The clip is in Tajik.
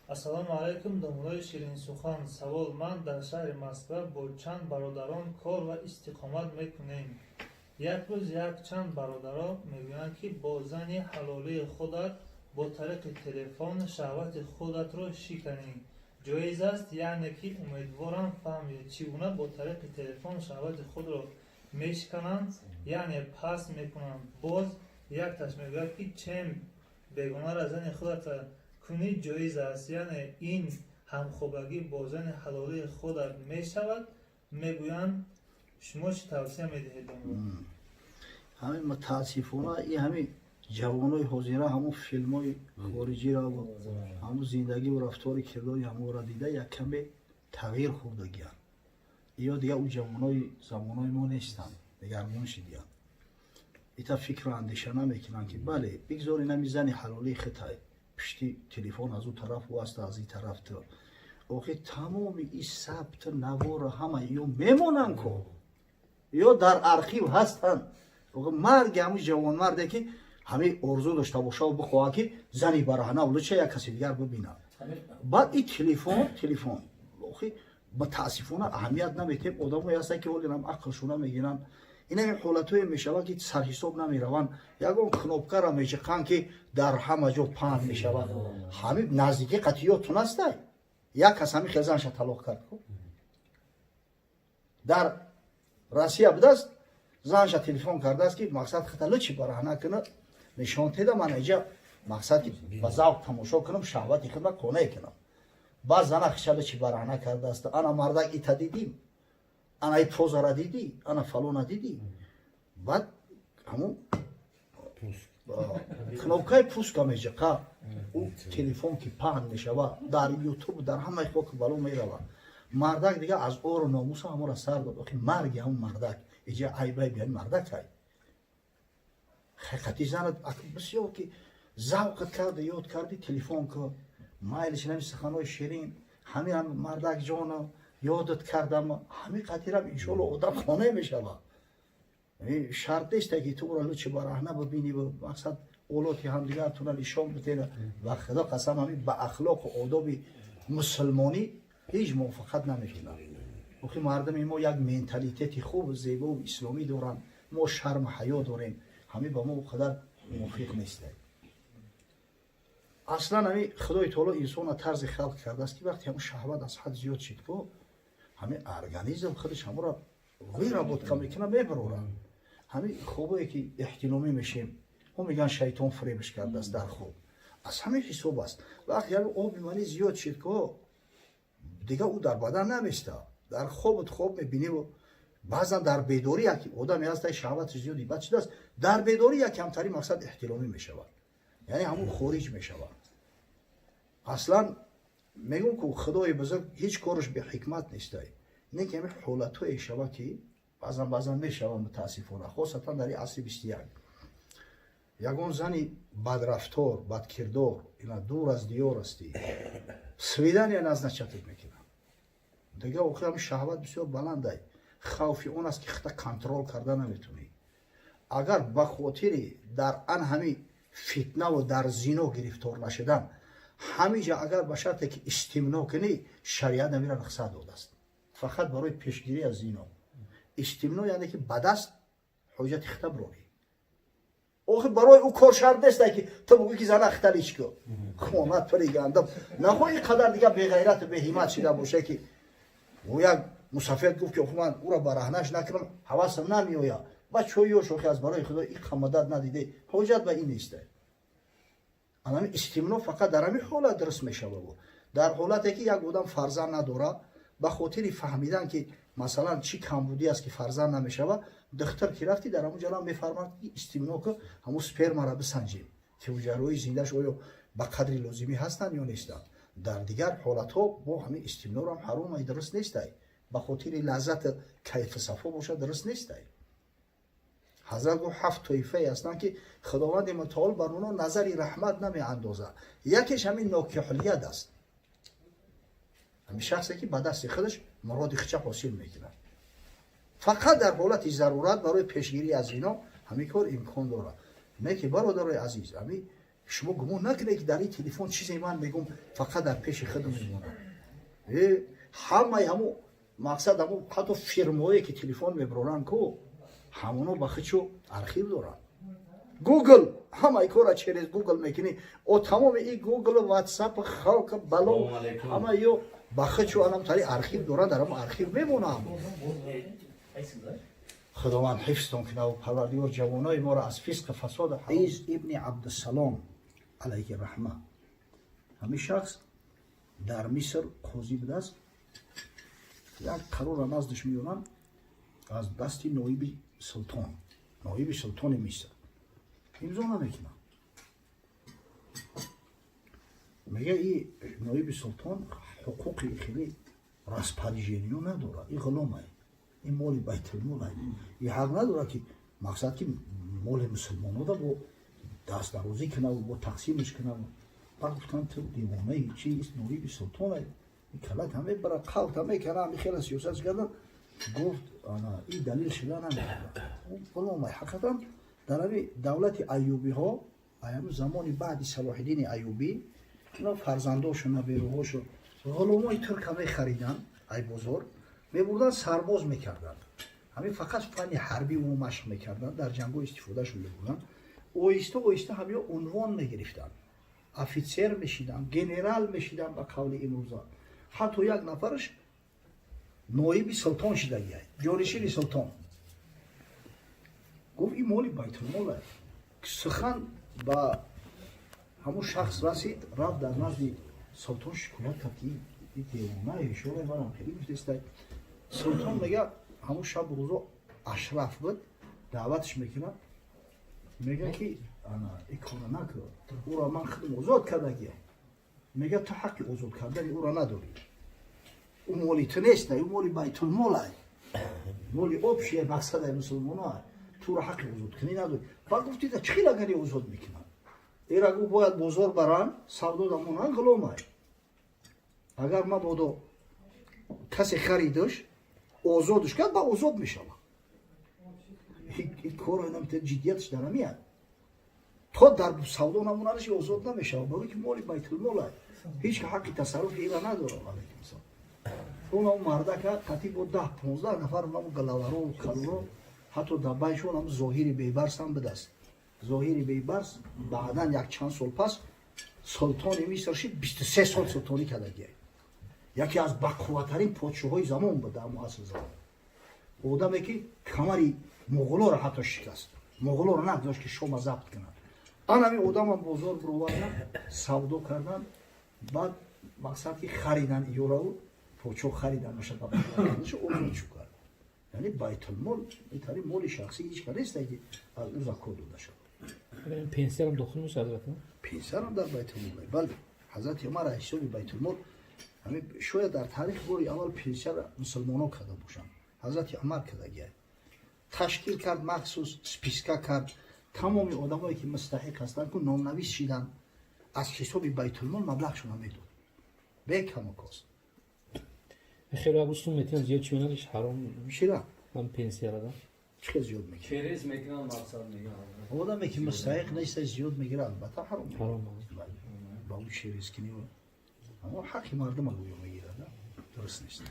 Ассалому алайкум, домулои ширинсухан. Савол: ман дар шаҳри Москва бо чанд бародарон кор ва истиқомат мекунем. Як рӯз якчанд бародаро мегӯянд, ки бо зани ҳалолии худат бо тариқи телефон шаҳвати худатро шиканӣ ҷоиз аст? Яъне ки умедворам, фаҳмед, чӣ гуна бо тариқи телефон шаҳвати худро мешикананд, яъне паст мекунанд. Боз якташ мегӯяд, ки чем бегонара зани худата кунӣ ҷоиз аст, яъне ин ҳамхобагӣ бо зани ҳалолии худат мешавад, мегӯянд. Шумо чӣ тавсия медиҳед? Ҳамин, мутаассифона, и ҳамин ҷавонои ҳозира ҳамон филмҳои хориҷиро, ҳамон зиндагиву рафтори кирдори ҳамонро дида, як каме тағйир хӯрдагиянд. Ё дигар ӯ ҷавонои замонои мо нестанд, дигаргун шидиянд. Ита фикру андеша намекунанд, ки бале, бигзор инами зани ҳалолии хитай пишти телефон аз ӯ тараф ӯ аст, аз ин тараф ту. Охи, тамоми и сабт навора ҳама ё мемонанд ко, ё дар архив ҳастанд. Марги ҳамун ҷавонмарде, ки ҳамин орзу дошта бошаву бихоҳад, ки зани бараҳна луча як каси дигар бибинад. Баъд и телефон, охи, мутаассифона, аҳамият наметем. Одамое ҳастанд, ки ҳолинам ақлшона мегиранд. Ин ҳамин ҳолатҳое мешавад, ки сарҳисоб намераванд, ягон кнопкара мечиқанд, ки дар ҳама ҷо паҳн мешавад. Ҳамин наздикӣ қатъиётун ҳастай, як кас ҳамин хел занша талоқ кард, дар Россия будааст. Занша телефон кардааст, ки мақсад хата лучи бараҳна кунад, нишон теда, ман иҷа мақсад ки ба завқ тамошо кунам, шаҳвати худма қонеъ кунам. Баъд зана хиша лучи бараҳна кардааст. Ана мардак, ита дидим, ана и позара дидӣ, ана фалона дидӣ. Баъд ҳамун кнопкаи пуска меҷақа. Ӯ телефон ки паҳн мешава, дар Ютуб, дар ҳамаи хоки бало мерава. Мардак дига аз ору номуса ҳамора сар дод. Охи, марги ҳамун мардак, иҷа айбай биҳами мардак ай ҳақиқати занат бисёр ки завқат карда, ёд карди, телефон ку, майлиш, нами суханои ширин, ҳамин мардак ҷоно, ёдат кардам, ҳамин қатирам иншоалло одам хона мешава. Шарт нест, ки ту ӯро лучи бараҳна бибинӣ, мақсад олоти ҳамдигартона нишон битена. Ва худо қасам, ҳамин ба ахлоқу одоби мусулмонӣ ҳеҷ мувофиқат намекунад. Охи, мардуми мо як менталитети хубу зебову исломӣ доранд, мо шарму ҳаё дорем, ҳамин ба мо қадар мувофиқ нест. Аслан ҳами Худои таоло инсона тарзи халқ кардааст, ки вақте ҳамн шаҳват аз ҳад зиёд шид ку, ҳамин организм худаш ҳамонро выработка мекунад, мебарорад. Ҳамин хобое ки эҳтиломӣ мешем, ҳо мегӯянд, шайтон фиребш кардааст дар хоб, аз ҳамин ҳисоб аст. Вақте ҳамин оби манӣ зиёд шид ко, дига ӯ дар бадан наместа, дар хобут хоб мебиниву баъзан дар бедорӣ як одаме ҳаста, шаҳвати зиёди бад шудааст, дар бедорӣ як камтари мақсад эҳтиломӣ мешавад, яъне ҳамун хориҷ мешавад. Аслан мегӯм ку, Худои бузург ҳеҷ кораш беҳикмат нестай. Не ки ҳамин ҳолатҳое шава, ки баъзан баъзан мешава, мутаассифона, хосатан дар асри 21, ягон зани бадрафтор, бадкирдор, ина дур аз диёр ҳастӣ, свидания назначать мекунад. Дига охир ҳамин шаҳват бисёр баландай, хавфи он аст, ки хита контрол карда наметунӣ. Агар ба хотири дар ан ҳамин фитнаву дар зино гирифтор нашудан, ҳамиҷа агар ба шарте ки истимно кунӣ, шариат амира рухсат додааст, фақат барои пешгирӣ аз зино. Истимно яъне ки ба даст ҳоҷати хита бирорӣ. Охир барои ӯ кор шарт нест, ки ту бугӯӣ, ки зана хита лич ку, хона пири гандам нахо, ин қадар дига беғайрату беҳимат шида боша, ки ӯ як мусафед гуфт, ки охи ман ӯра бараҳнаш накунам, ҳавасам намеояд. Ба чойёш, охи, аз барои Худо ин қамадат надиде, ҳоҷат ба ин нест. Анами истимно фақат дар ҳамин ҳолат дуруст мешава, дар ҳолате ки як одам фарзанд надорад, ба хотири фаҳмидан, ки масалан чӣ камбудӣ аст, ки фарзанд намешава, духтар ки рафти, дар ҳамун ҷалам мефармад, ки истимно ку, ҳамун спермара бисанҷем, ки ҳуҷайраҳои зиндаш оё ба қадри лозимӣ ҳастанд ё нестанд. Дар дигар ҳолатҳо бо ҳамин истимнорам ҳаром, дуруст нестай. Ба хотири лаззати кайфу сафо бошад, дуруст нестай. Ҳазрат гуфт, ҳафт тоифае ҳастанд, ки Худованди мутаол бар онҳо назари раҳмат намеандозад. Якеш ҳамин нокиҳулияд аст, ҳамин шахсе, ки ба дасти худаш муроди хича ҳосил мекунад. Фақат дар ҳолати зарурат барои пешгирӣ аз зино ҳамин кор имкон дорад. Не ки, бародарои азиз, ами шумо гумон накунед, ки дар ин телефон чизе ман мегум, фақат дар пеши худам мемонад. Ҳамаи ҳаму мақсад, ҳаму ҳатто фирмое, ки телефон мебароранд ку, ҳамоно ба худшо архив доранд. Гугл ҳамаи кора через Гугл мекунӣ. О, тамоми и Гугл, Ватсап, халқ, бало, ҳама ё ба худшо анам тари архив доранд, дар ҳамо архив мемонам. Худованд ҳифзтон кунаву Парвардигор ҷавонои моро аз фисқи фасод. Из ибни Абдусалом алайҳи раҳма, ҳамин шахс дар Миср қозӣ будааст. Як қарора наздиш меёранд аз дасти ноиби султон, ноиби султони Миср. Имзо намекунад. Мега, и ноиби султон ҳуқуқи хеле распоряжение надорад, и ғуломай, ин моли байтулмолай, и ҳақ надорад, ки мақсад, ки моли мусулмонода бо дастдарозӣ кунаву бо тақсимаш кунаву. Баъд гуфтанд: «Ту девонаи чи? Ноиби султонай, калат ҳаме бара қалт ҳаме кана, ҳами хела сиёсат кардан». Гуфт: «Ана и далил шуда наметавонад, ғуломай». Ҳақиқатан, дар ҳами давлати Аюбиҳо, ҳами замони баъди Салоҳиддини Аюбӣ, ино фарзандошу наберуҳошу ғуломои турка мехариданд, ай бозор мебурданд, сарбоз мекарданд. Ҳамин фақат фанни ҳарбӣ ӯ машқ мекарданд, дар ҷангҳо истифодашон мебурданд. Оҳиста оҳиста ҳамиё унвон мегирифтанд, офитсер мешиданд, генерал мешиданд. Ба қавли имрӯза, ҳатто як нафараш ноиби султон шидагиай, ҷонишини султон. Гуфт: «Ин моли байтулмол». Сухан ба ҳамун шахс расид, рафт дар назди султон шикоят кард, ки ин девона ишора манам хеле гуфтестай. Султон мега, ҳамун шаб рӯзо ашраф буд, даъватш мекунад, мега, ки ана ин кора накун, ӯро ман худам озод кардагия. Мега: «Ту ҳаққи озод кардани ӯро надорӣ, ӯ моли ту нест, ӯ моли байтулмолай, моли общий мақсадай мусулмоноай, туро ҳаққи озодкунӣ надорӣ». Баъд гуфти: «Чӣ хел агари озод мекунад ира?» Гуфт: «Бояд бозор баранд, савдо дамонанд, ғуломай. Агар мабодо касе харидаш, озодш кард, ба озод мешавад». Ин корро ҷиддияташ дар ҳамияд, то дар савдо намонадаш озод намешавад, барои ки моли байтулмолай, ҳеҷ ҳаққи тасарруфи ира надорад. Алайкум салом. Онам мардака қатӣ бо 10-15 нафар онам галаваро, калоро, ҳатто дар байшон ҳам Зоҳири Бейбарс ҳам будаст. Зоҳири Бейбарс баъдан як чанд сол пас султони Миср шид, 23 сол султонӣ кардагия. Яке аз бақувваттарин подшоҳои замон буд дар муасир замон, одаме ки камари муғулоро ҳатто шикаст, муғулоро нагузошт, ки Шома забт кунад. Анами одамам бозор бировардан, савдо кардан, баъд мақсад, ки харидан иёраву подшоҳ харидан озод шу кард. Яъне байтулмол итари моли шахсӣ ҳеҷ ка нест, ки аз ӯ закот дода шавад. Пенсиярам дохил мешавад, ҳазрат? Пенсиярам дар байтулмол, бале. Ҳазрати Умар ҳисоби байтулмол, шояд дар таърих бори аввал пенсияра мусулмоно карда бошанд, ҳазрати Умар кардагия. Ташкил кард, махсус списка кард, тамоми одамое ки мустаҳиқ ҳастанд ку номнавис шиданд, аз ҳисоби байтулмол маблағшона медод бекаму кост. Хеле як сум метиҳанд, зиёд чӣ менадиш, ҳаром? Чира? Ҳам пенсияра. Чӣ хел зиёд мегирад? Через мекунанд, мақсад мегиранд. Одаме ки мустаҳиқ нест, зиёд мегирад, албатта ҳаром. Ҳаром. Ба ӯ через кини, аммо ҳаққи мардума гӯё мегирад, дуруст нест.